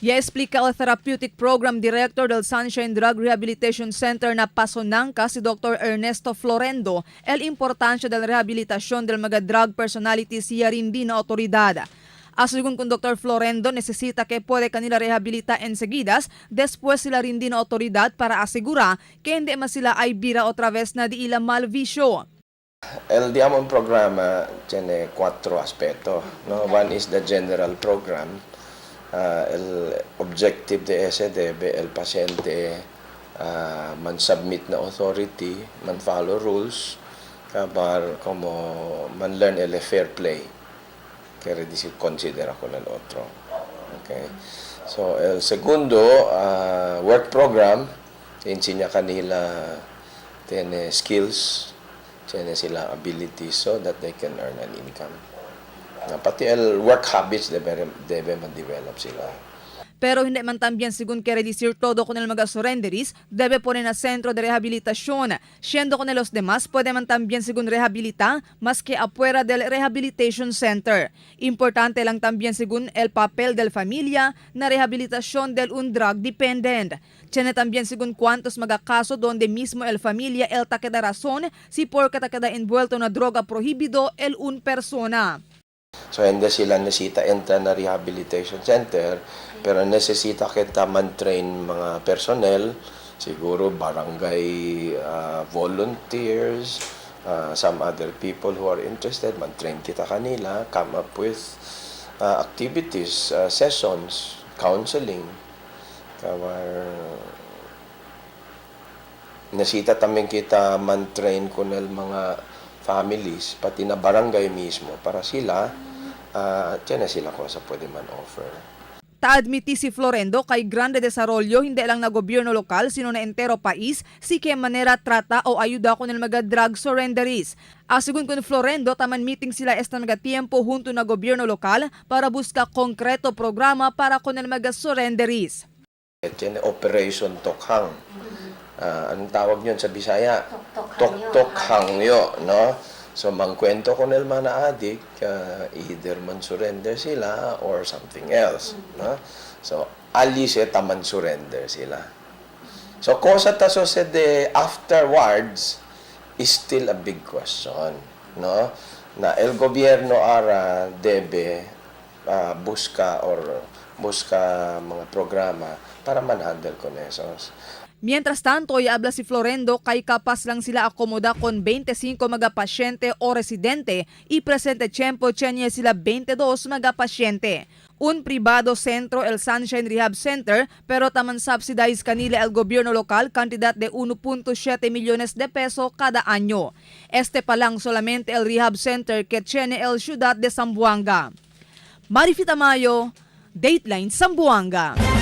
Ya explica el Therapeutic Program Director del Sunshine Drug Rehabilitation Center na Pasonanca, si Dr. Ernesto Florendo, el importancia del rehabilitación del mga drug personalities ya rindi na autoridad. Según con Dr. Florendo, necesita que puede kanila rehabilita enseguidas después sila rindi na autoridad para asegura que hindi man sila ay bira otra vez na di ila mal visyo. El Diamond programa tiene cuatro aspectos, ¿no? One is the general program. El objective de ese debe el paciente man submit na authority, man follow rules, kabar como man learn el fair play. Quiere decir considera con el otro. Okay. So el segundo work program, enseña kanila tiene skills, tiene sila abilities so that they can earn an income. Na pati el work habits debe man-develop sila. Pero hindi man también según quiere decir todo con el mga surrenderies, debe poner a centro de rehabilitación. Siendo con los demás, puede man también según rehabilita, más que afuera del rehabilitation center. Importante lang también según el papel del familia na rehabilitación del un drug dependent. Tiene también según cuántos mga kaso donde mismo el familia el takeda razón si por takeda envuelto na droga prohibido el un persona. So hindi sila necesita entra na rehabilitation center, pero necesita kita man-train mga personnel, siguro barangay volunteers, some other people who are interested, man-train kita kanila, come up with activities, sessions, counseling. Kawar necesita también kita man-train con el mga families, pati na barangay mismo, para sila, tiyan na sila kung sa pwede man offer. Taadmiti si Florendo kay grande desarrollo hindi lang na gobyerno lokal sino na entero país si que manera trata o ayuda con el mga drug surrenderies. Asegun con Florendo, taman meeting sila esta mga tiempo junto na gobyerno lokal para busca konkreto programa para con el mga surrenderies. Tiyan Operation Tokhang. Anong tawag yun sa Bisaya? Tok-tok Tok hangyo, no? So mangkwento con el mga addict, either man surrender sila or something else, no? So alis eh taman surrender sila. So cosa ta sucede afterwards is still a big question, no? Na el gobierno ara debe busca or busca mga programa para man-handle con esos. Mientras tanto, habla si Florendo kay kapas lang sila akomoda con 25 mga pasyente o residente y presente tiempo tiene sila 22 mga pasyente. Un privado centro, el Sunshine Rehab Center, pero taman subsidize kanila el gobyerno lokal cantidad de 1.7 millones de peso cada año. Este pa lang solamente el rehab center que tiene el ciudad de Zamboanga. Marifita Mayo, Dateline Zamboanga.